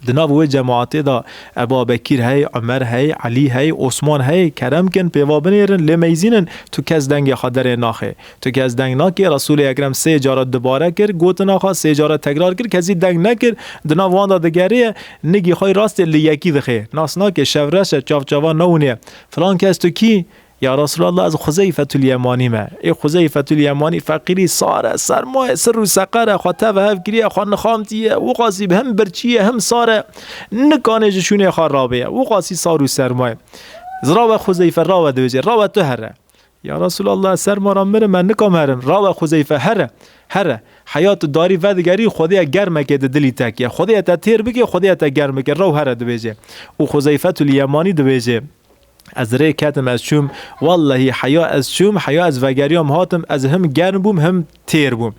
Di nav wê cemaatê de Eba Bekîr hey, Omer hey, Elî hey, Osman hey, kerem kin, pêva binêrin, lê meyzînin, tu kes dengê xwe derê naxê. Tu kes deng nakê, Resûlê Ekrem sê cara dubare kir, gotina xwe sê cara tekrar kir, kesî deng nekir, di nav wan de digeriye, nigî xwe rastê li yekî dixê. Nas nake, şev reş e, çav çava newiniye. Filan kes tu kî? Ya Resulallah, ez Xuzeyfetul Yemanî me. Ê Xuzeyfetul Yemanî feqîrî sar e, sermaye, sir û seqer e, xwe tev hev kiriye, xwe nixamtiye, wiqasî bi him birçî ye, him sar e, nikanê ji şûnê xwe rabêye, wiqasî sar û sermaye. Rawe Xuzeyfe, rawe dibêje, rawe tu here. Ya Resulallah, ez serma re mirim, ez nikam herim. Rawe Xuzeyfe, here, here. Heya tu darî vedigerî, Xwedê ye germekê di dilî te kiye. Xwedê ye te têr bike, Xwedê ye te germ bike. Rew here dibêje. Û Xuzeyfetul Yemanî dibêje. Ez rê ketim, ez çûm. Wellehî heya ez çûm, heya ez vegeriyam hatim, ez him germ bûm, him têr bûm.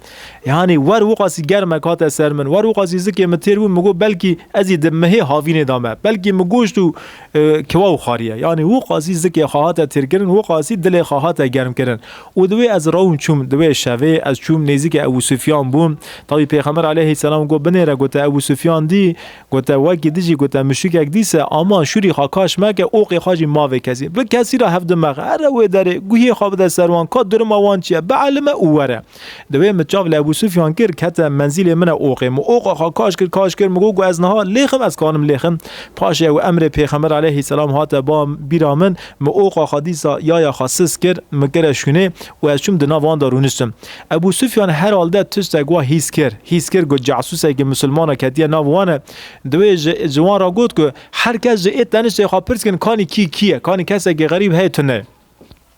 Yanî wer wiqasî germek hate ser min, wer wiqasî zikê min têr bû, min got belkî ez ê di mihê havînê de me. Belkî min goşt û, e, kiwa û xwariye. Yanî wiqasî zikê xwe hate têrkirin, wiqasî dilê xwe hate germkirin. Û di wê ez rewm çûm, di wê şevê ez çûm nêzîkê Ebû Sufyan bûm. Tabî Pêxember aleyhisselam got binêre, gote Ebû Sufyan dî, gote wekî dijî, gote muşrikek dîse, ama şûrî xwe kaş meke, oqê xwe jî mavê kesî. Bi kesî re hev dimexe. Here wê derê guhiyê xwe bide ser wan, ka duruma wan çi ye, bielime û were. Di wê min çav li Ebû Sufyan kir, kete menzîlê min e oqê. Min oqa xwe kaş kir, kaş kir, min got, ku ez niha lêxim, ez kanim lêxim. Paşê ew emrê Pêxember aleyhisselam hate ba bîra min, min oqa xwe dîsa yaya xwe sis kir, min kire şûnê û ez çûm di nav wan de rûniştim. Ebû Sufyan herhalde tiştek wa hîs kir. Hîs kir ku casûsekî misilmana ketiye nav wan e. Di wê ji, ji wan re got ku her kes ji ê teniştê xwe pirs kin, kanî kî kî ye? Kanî kesekî xerîb heye tune?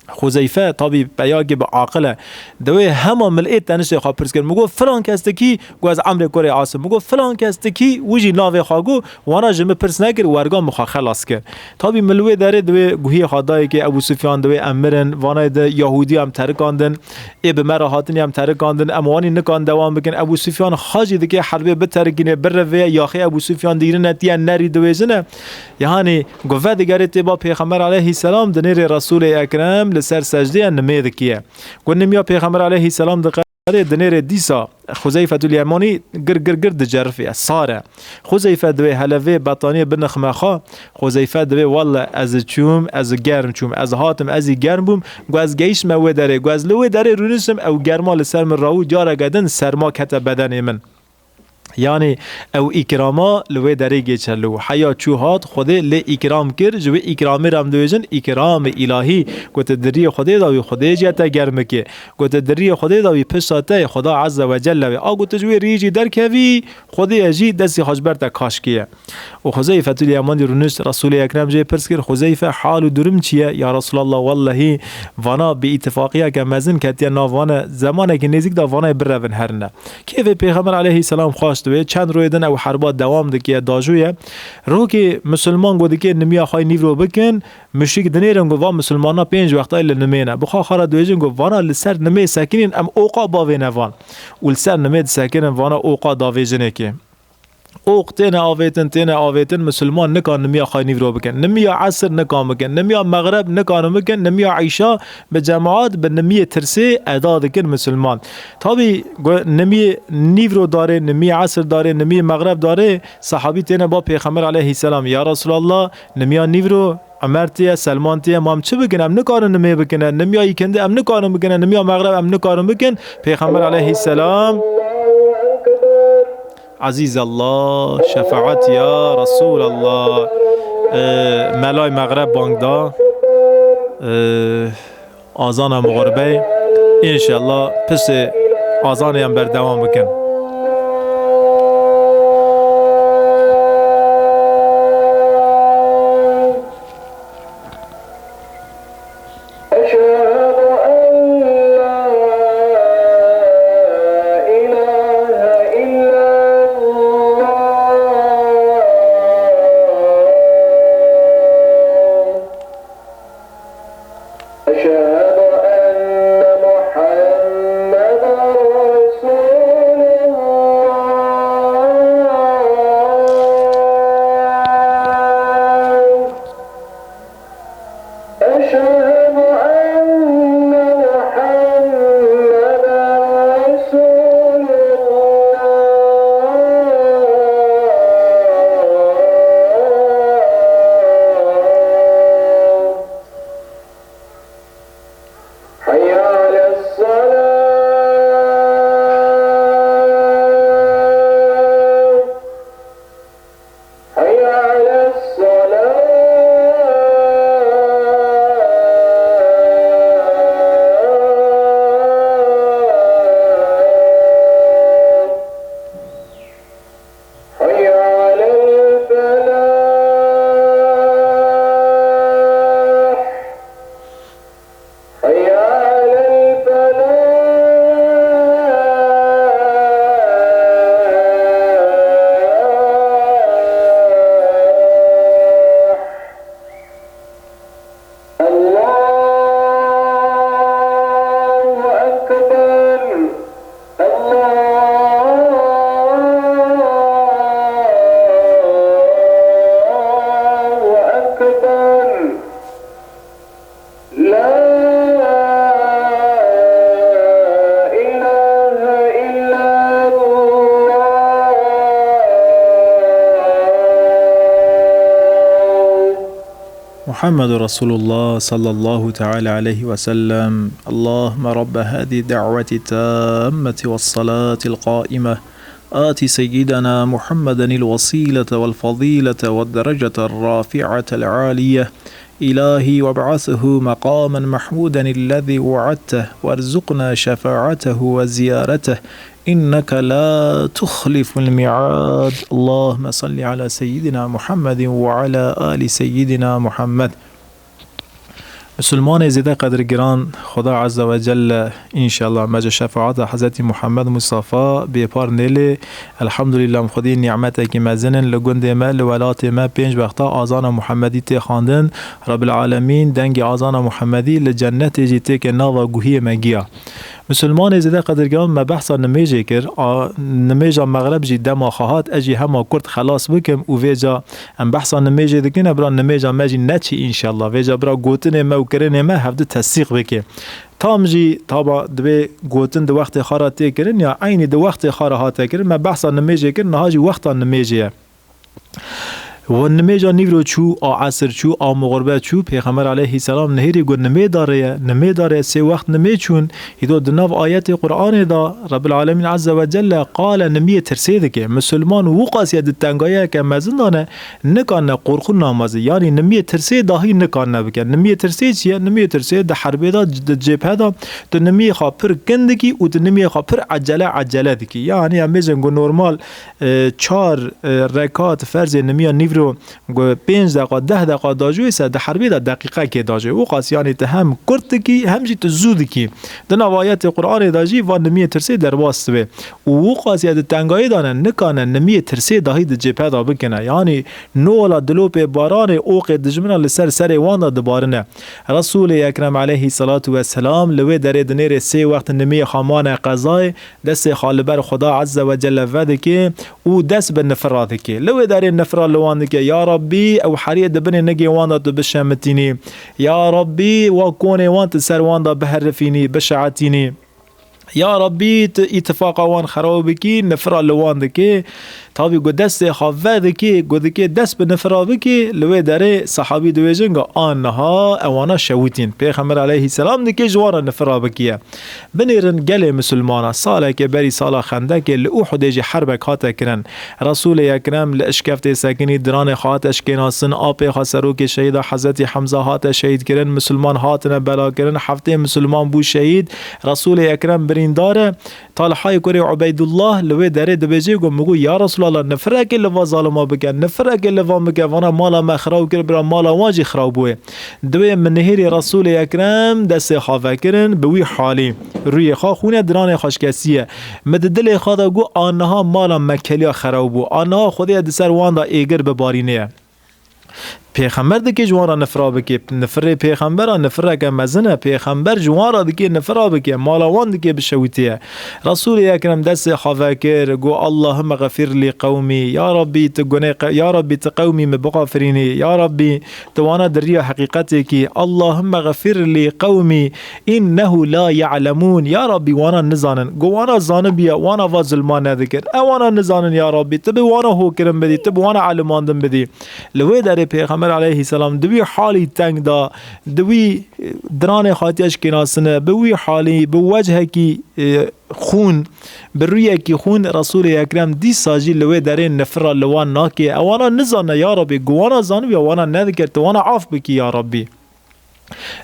Xuzeyfe tabî peyakê bi aqil e. Di wê hema min ê teniştê xwe pirs kir. Min got, "Filan kes tu kî?" Got, "Ez Emrê kurê Asim." Min got, "Filan kes tu kî?" Wî jî navê xwe got, wana ji min pirs nekir, werga min xwe xelas kir. Tabî min li wê derê di wê guhiyê xwe dayê kê Ebû Sufyan, di wê em mirin, vanayê di Yahûdî em terikandin, ê bi me re hatin em terikandin, em wanî nikan dewam bikin. Ebû Sufyan xwe jî dike herbê biterikîne, birevê, yaxê Ebû Sufyan dîrine tiye nerî diwêjine. Yanî ku vedigerê tê ba Pêxember aleyhisselam dinêrê Resûlê Ekrem li ser secdeyê nimê dikiye. Ku nimiya Pêxember aleyhisselam diqerê dinêrê dîsa Xuzeyfetul Yemanî gir gir gir dicerifiye, sar e. Xuzeyfe divê hele vê betaniyê binixme xwe. Xuzeyfe divê welle ez çûm, ez germ çûm, ez hatim, ez ê germ bûm. Ku ez gehiştime wê derê, ku ez li wê derê rûniştim, ew germa li ser min rawû, careke din serma kete bedenê min. Yanî ew îkrama li wê derê geçerli bû. Heya çû hat, Xwedê lê îkram kir, ji wê îkramê re em dibêjin îkramê îlahî. Ku tu di riyê Xwedê de wî, Xwedê jî te germ bike. Ku tu di riyê Xwedê de wî, pişta te yê Xweda Azze ve Celle wê. A ku tu ji wê riyê jî derkevî, Xwedê jî destê xwe ji ber te kaş kiye. Û Xuzeyfetul Yemanî rûnişt, Resûlê Ekrem jê pirs kir, Xuzeyfe, hal û durum çi ye? Ya Resûlallah, wellehî vana bi îtifaqiyeke mezin ketiye nav wan e, zemanekî nêzîk de vanayê birevin herine. Kêfê Pêxember aleyhisselam xweş dibe, çend rojê din ew herba dewam dike, dajû ye. Rokê misilman got dike nimiya xwe yê nîvro bikin, muşrik dinêrin ku va misilmana pênc wextayê li nimê ne. Bi xwe xwe re dibêjin ku vana li ser nimê sekinîn, em oqa bavêne van. Û li ser nimê disekinin, vana oqa davêjinekê. Oq têne avêtin, têne avêtin, misilman nikan nimiya xwe yê nîvro bikin. Nimiya esir nikan bikin. Nimiya mexreb nikan bikin. Nimiya îşa bi cemaat, bi nimiyê tirsê eda dikin misilman. Tabî, gu-, nimiyê nîvro darê, nimiyê esir darê, nimiyê mexreb darê, sehabî têne ba Pêxember aleyhisselam, "Ya Resûlallah, nimiya nîvro Emer tiye, Selman tiye, ma em çi bikin? Em nikarin nimê bikine. Nimiya îkindi em nikarin bikine. Nimiya mexreb em nikarin bikin." Pêxember aleyhisselam, Ezîz Allah, şefaet ya Resûlallah. Ee, melay mexreb bang da. Ee, Azana mixuribeyê. Înşallah piştê azanê em berdewam bikin. أشهد أن لا إله إلا الله. أشهد أن محمدا رسول محمد رسول الله صلى الله تعالى عليه وسلم. اللهم رب هذه الدعوة التامة والصلاة القائمة، آت سيدنا محمدا الوسيلة والفضيلة والدرجة الرافعة العالية. إلهي وابعثه مقاما محمودا الذي وعدته، وارزقنا شفاعته وزيارته، إنك لا تخلف الميعاد. اللهم صل على سيدنا محمد وعلى آل سيدنا محمد. Musulmanê zêde qedirgiran, Xuda Azze ve Celle înşallah me ji şefaata Hezretî Muhammed Mustafa bêpar nêlê. Elhamdulillah, em Xwedî nîmetekî mezin in. Li gundê me, li welatê me pênc wexta azana Muhammedî tê xwendin. Rabbil Alemîn dengê azana Muhammedî li cennetê jî têke nava guhiyê me giya. Musulmanê zêde qedirgiran, me behsa nimêjê kir. A, nimêja mexreb jî dema xwe hat, ez jî hema kurt xelas bikim û vêca em behsa nimêjê dikin, e bira nimêja me jî neçî înşallah. Vêca bira gotinê me û kirinê me hevdu tesdîq bike. Tam jî taba divê gotin di wextê xwe re tê kirin ya eynî di wextê xwe re hate kirin. Me behsa nimêjê kir, niha jî wexta nimêjê ye. Û nimêja nîvro çû, a esir çû, a mixribe çû, Pêxember aleyhisselam nihêrî got, nimê darê ye, nimê darê ye, sê wext nimê çûn. Îdo di nav ayetê Qur'anê de Rabbil Alemîn Azze ve Celle qale nimiyê tirsê dike. Musulman wû qasiye di tengayeke mezin de ne, nikanine qorxû namazê. Yanî nimiyê tirsê dahî nikanine bike. Nimiyê tirsê çi ye? Nimiyê tirsê di herbê de, di cêbhe de tu nimiyê xwe pir kin dikî û tu nimiyê xwe pir ecele ecele dikî. Yanî em bêjin ku normal e, çar, e, rekat ferzê nimiya nîvro, go pênc deqa, deh deqa dajû ise di herbê de deqîqekê dajê. Û qas yanî tu hem kurt dikî, hem jî tu zû dikî. Di nav ayetê Qur'anê de jî van nimiyê tirsê derbas dibe. Û û qas ya di tengayê de ne, nikane nimiyê tirsê dahî di cêbhe de bikine. Yanî nola dilopê baranê oqê dijmina li ser serê wan de dibarine. Resûlê Ekrem aleyhî selatu we selam li wê derê dinêrê sê wext nimiyê xwe mane qezayê, destê xwe li ber Xuda Azze ve Celle vedike û dest bi nifira dike. Li wê derê nifira li wan dike, ya Rabbî, ew heriyê di binê nigê wan de tu bişemitînî. Ya Rabbî, wa konê wan tu ser wan de biherifînî, bişeetînî. Ya Rabbî, tu îtifaqa wan xerab bikî, nifira li wan dike. Tabî ku destê xwe vedikê, ku dikê dest bi nifira bikê, li wê derê sehabî dibêjin ku a niha ewana şewitîn. Pêxember aleyhî selam dikê ji wan re nifira bikiye. Binêrin gelê misilmana, saleke berî sala Xendekê li Uhudê jî herbek hate kirin. Resûlê Ekrem li işkeftê sekinî, diranê xwe hate şikênasin, apê xwe serokê şehîda Hezretî Hemza hate şehîd kirin, misilman hatine bela kirin, heftê misilman bû şehîd. Resûlê Ekrem birîndar e. Talhayê kurê Ubeydullah li wê derê dibêje, got, min got, ya Resûlallah, nifirekê li va zalima bike, nifirekê li van bike, vana mala me xiraw kir, bira mala wan jî xiraw bûye. Divê min nihêrî Resûlê Ekrem destê xwe vekirin, bi wî halî. Rûyê xwe xûne, diranê xwe şikestiye. Min di dilê xwe de got, a niha mala me keliya xeraw bû. A niha Xwedê di ser wan de êgir bibarîne ye. Pêxember dike ji wan re nifira bike. Nifirê pêxembera nifireke mezin e. Pêxember ji wan re dike nifira bike. Mala wan dike bişewitiye. Resûlê Ekrem destê xwe vekir, got, Allahümme gafir li qewmî. Ya Rabbî, tu gunê qe-, ya Rabbî, tu qewmî min bixafirînî. Ya Rabbî, tu wana di riya heqîqetê kî. Allahümme gafir li qewmî innehu la ya'lemûn. Ya Rabbî, wana nizanin. Got, wana zanibiye, wana va zulma nedikir. Ewana nizanin, ya Rabbî, tu bi wana hokirin bidî, tu bi wana elimandin bidî. Li wê derê Pêxember aleyhî selam di wî halî teng de, di wî, e, diranê xatiye şikênasine, bi wî halî, bi wechekî, e, xûn, bi rûyekî xûn Resûlê Ekrem dîsa jî li wê derê nifira li wan nake. Ewana nizane, ya Rabbî, gu wana zanibiya wana nedikir, tu wana af bikî, ya Rabbî.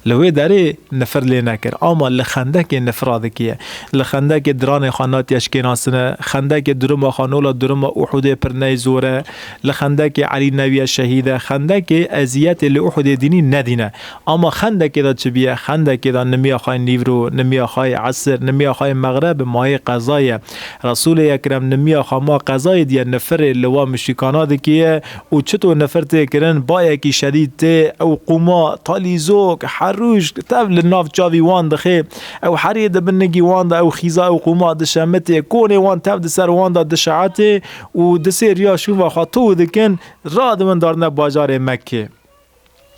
Li wê derê nifir lê nekir. Ama li Xendekê nifira dikiye. Li Xendekê diranê xwe natiye şikênasine. Xendekê duruma xwe nola duruma Uhudê pir ney zor e. Li Xendekê Elî neviye şehîd e. Xendekê eziyetê li Uhudê dînî nedîne. Ama Xendekê de çi biye? Xendekê de nimiya xwe nîvro, nimiya xwe esir, nimiya xwe mexreb mayê qezayê ye. Resûlê Ekrem nimiya xwe ma qezayê diye nifirê li wa muşrîkana dikiye. Û çito nifir tê kirin, bayekî şedîd tê, ew qûma talîzok, herûj, tev li nav çavî wan dixê, ew heriyê di bin nigî wan de, ew xîza, ew qûma dişemitê, konê wan tev di ser wan de dişeetê û di sê riya şûva xwe tu dikin, radibin darine bajarê Mekkê.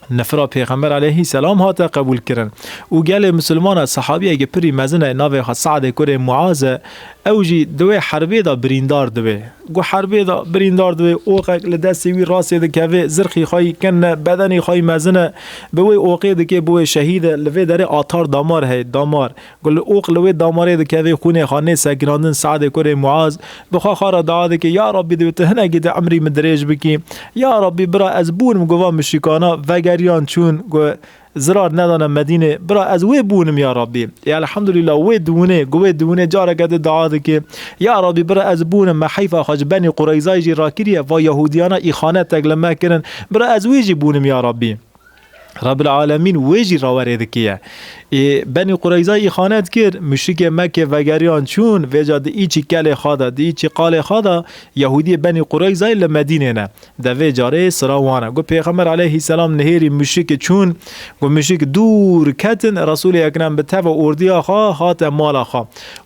Nifira Pêxember aleyhî selam hate qebûl kirin. Û gelê misilmana, sehabiyeke pirî mezin e, navê xwe Se'dê kurê Muaz e, ew jî di wê herbê de birîndar dibe. Ku herbê de birîndar dibê, oqek li destê wî rastê dikeve, zirxî xwe yî kin e, bedenî xwe yî mezin e, bi wê oqê dike, bi wê şehîd e, li vê derê atar damar heye, damar. Ku li oq li wê damarê dikeve, xwînê xwe nê sekinandin, Se'dê kurê Muaz bi xwe xwe re dua dike, Ya Rabbî, divê tu hinekî di emrî min dirêj bikî. Ya Rabbî, bira ez bûnim ku van muşrîkana vegeriyan çûn, ku zirar nedane Medînê. Bira ez wê bûnim ya Rabbî. Ê elhamdulîllah wê diwinê, ku wê diwinê careke di dua dike. Ya Rabbî bira ez bûnim, me heyfa xwe ji Benî Qureyzayê jî rakiriye, va Yahûdiyana îxanetek li me kirin. Bira ez wê jî bûnim ya Rabbî. Rabbil Alemîn wê jî rawerê dikiye. Ê, Benî Qureyza îxanet kir, muşrikê Mekke vegeriyan çûn, vêca di îçî kelê xwe de, di îçî qalê xwe de, Yahûdiyê Benî Qureyzayê li Medînê ne. De vê carê sira wan e. Got, Pêxember aleyhisselam nihêrî muşrikê çûn, got, muşrik dûr ketin, Resûlê Ekrem bi teva ordiya xwe hate mala xwe.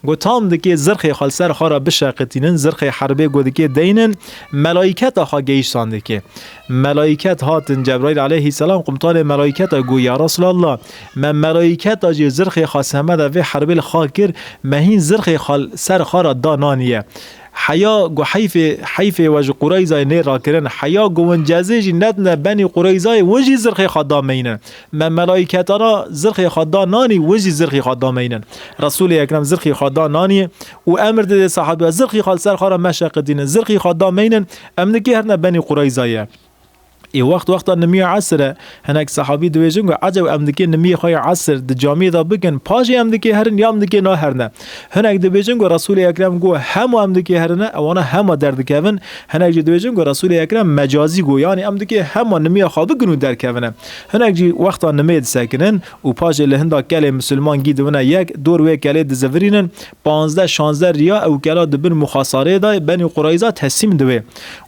Got, tam dikê zirxê xwe li ser xwe re bişeqitînin, zirxê herbê got dikê deynin, melaîketa xwe gehiştandikê. Melaîket hatin, Cebraîl aleyhisselam qumtalê melaîketa got, Ya Resulallah, me melaîketa jî zirxê xwe semeda vê herbê li xwe kir, me hîn zirxê xwe li ser xwe re da naniye. Heya ku heyfê, heyfê we ji Qureyzayê nê rakirin, heya ku win cezê jî nedine Benî Qureyzayê, win jî zirxê xwe da meynin. Me melaîketana zirxê xwe da nanî, win jî zirxê xwe da meynin. Resûlê Ekrem zirxê xwe da nanî û emir dide sahabiya, zirxê xwe li ser xwe re meşeqitînin, zirxê xwe da meynin, em nikê herine Benî Qureyzayê. Ê wext wexta nimîya esir e, hinek sehabî dibêjin ku eceb em dikê nimiyê xwe yê esir di camiyê de bikin, paşê em dikê herin ya em dikê naherine. Hinek dibêjin ku Resûlê Ekrem got hema em dikê herine, ewana hema derdikevin. Hinek jî dibêjin ku Resûlê Ekrem mecazî got, yanî em dikê hema nimiya xwe bikin û derkevine. Hinek jî wexta nimê disekinin û paşê li hinda kelê misilman gî dibine yek, dor wê kelê dizivirînin, panzdeh şanzdeh riya ew kela di bin muxasarê de Benî Qureyza teslîm diwê.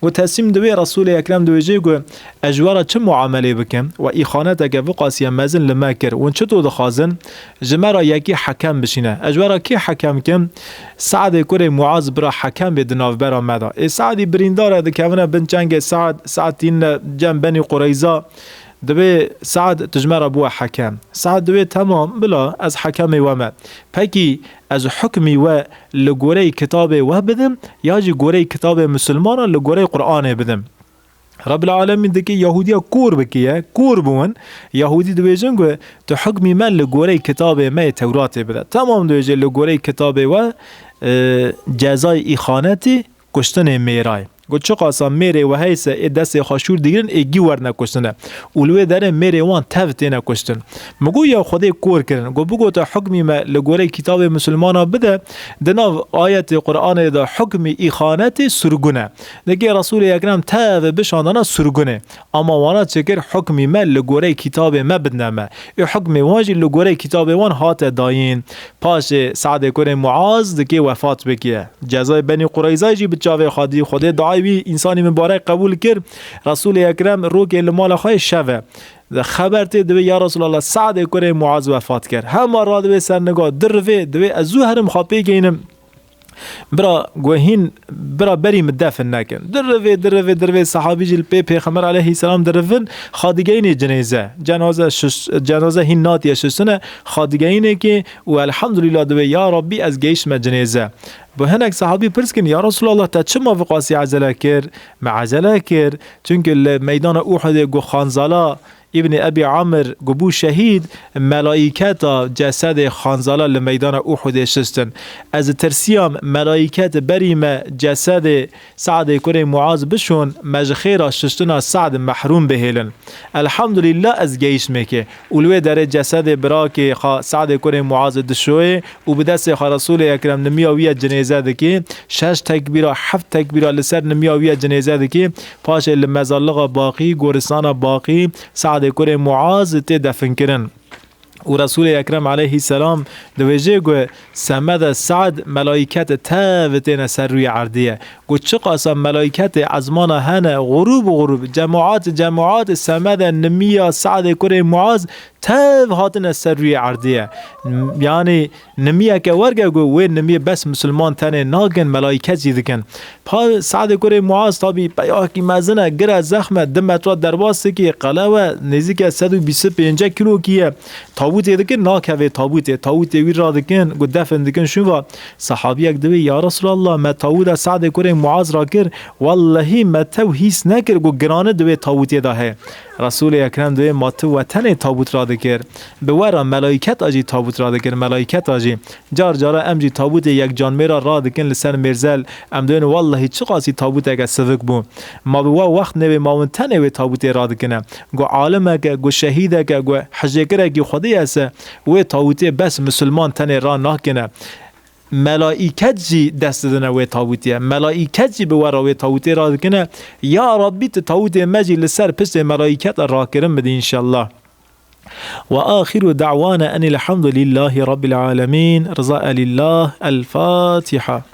Û teslîm diwê, Resûlê Ekrem dibêje ku ez ji we re çi muamelê bikim? We îxaneteke viqasiye mezin li me kir. Hûn çito dixwazin? Ji me re yekî hekem bişîne. Ez ji we re kî hekem kim? Se'dê kurê Muaz bira hekem bê di navbera me de. Ê Se'dî birîndar e, dikevine bin çengê Se'd, Se'd tînine cem Benî Qureyza, dibê Se'd tu ji me re biwe hekem. Se'd dibê temam, bila ez hekemê we me. Pekî ez hukmî we li goreyê kitabê we bidim ya jî goreyê kitabê misilmana li goreyê Qur'anê bidim? Rabbil Alemîn dikê Yahûdiya kor bikiye, kor bûn. Yahûdî dibêjin ku tu hukmî me li goreyê kitabê me yê Tewratê bide. Temam dibêje li goreyê kitabê we, e, cezayê îxanetê kuştinê mêra ye. Got, çiqasa mêrê we heyse ê destê xwe şûr digirin, ê gî werne kuştine. Û li wê derê mêrê wan tev têne kuştin. Min got, ya Xwedê kor kirin. Got, bigota hukmî me li goreyê kitabê misilmana bide, di nav ayetê Qur'anê de hukmî îxanetê surgun e. Dikê Resûlê Ekrem tev bişandana surgunê. Ama wana çi kir, hukmî me li goreyê kitabê me bidine me. Ê hukmê wan jî li goreyê kitabê wan hate dayîn. Paşê Se'dê kurê Muaz dikê wefat bikiye. Cezayê Benî Qureyzayê jî bi çavê xwe dî. Xwedê duayê wî însanî mibarek qebûl kir. Resûlê Ekrem rokê li mala xwe yê şev e. Xeber tê dibê, ya Resulallah, Se'dê kurê Muaz wefat kir. Hema radibê ser niga, dirivê, dibê ez zû herim xwe pê geynim. Bira guhîn, bira berî min defin nekin. Dirivê, dirivê, dirivê, sehabî jî li pê Pêxember aleyhisselam dirivin, xwe digeyînê cinêze. Cenaze şiş-, cenaze hîn natiye şiştine, xwe digeyînê kê û elhamdulîllah dibê, ya Rabbî, ez geyiştime cinêze. Bi hinek sehabî pirs kirin, ya Resulallah, te çima viqasî ezele kir? Me ezele kir, çunke li meydana Uhudê ku Xanzala Îbnî Ebî Amir ku bû şehîd, melaîketa cesedê Xanzala li meydana Uhudê şiştin. Ez ditirsiyam melaîket berî me cesedê Se'dê kurê Muaz bişon, me ji xêra şiştina Se'd mehrûm bihêlin. Elhamdulîllah ez geyiştmê kê. Û li wê derê cesedê birakê xwe Se'dê kurê Muazê dişoyê û bi destê xwe Resûlê Ekrem nimiya wî ye cinêze dikê. Şeş tekbîra, heft tekbîra li ser nimiya wî ye cinêze dikê. Paşê li mezarlixa Baqî, goristana Baqî, Se'dê kurê Muaz tê definkirin. Û Resûlê Ekrem aleyhisselam dibêje ku semede Se'd melaîket tev têne ser rûyê erdê ye. Ku çiqasa melaîketê ezmana hene, xurûb xurûb, cemaat cemaat semede nimiya Se'dê kurê Muaz tev hatine ser rûyê erdê ye. Yanî nimiyeke werge ku wê nimiyê bes misilman tenê nakin, melaîket jî dikin. Pa Se'dê kurê Muaz tabî peyakî mezin e, gir e, zexm e, du metra derbas dikî, qelew e, nêzîke sed û bîst û pênc kîlokî ye. Tawûtê dikir, nakeve tawûtê. Tawûtê wî radikin, got, defin dikin, şûn va. Sahabiyek divê, ya Resulallah, me tawûda Sa'dê kurê Muaz rakir, wellehî me tew hîs nekir, got, girane di wê tawûtê de heye. Resulê Ekrem divê, ma tu we tenê tawût radikir. Bi we re melayket a jî tawût radikir, melayket a jî. Car cara em jî tawûtê yekcanmê re radikin li ser mêrzel, em dibên wellehî çiqasî tawûteke sivik bû. Ma bi we wext nêbê, ma hûn tenê wê tawûtê radikine. Got alimeke, got şehîdeke, got hicêkirekî Xwedê ese, wê tawûtê bes misilman tenê ra nakine. Melaîket jî dest didine wê tawûtê. Melaîket jî bi we re wê tawûtê radikine. Ya Rabbî, tu tawûtê me jî li ser piştê melaîket rakirin bidî înşellah. وآخر دعوانا أن الحمد لله رب العالمين. رضا لله. الفاتحة.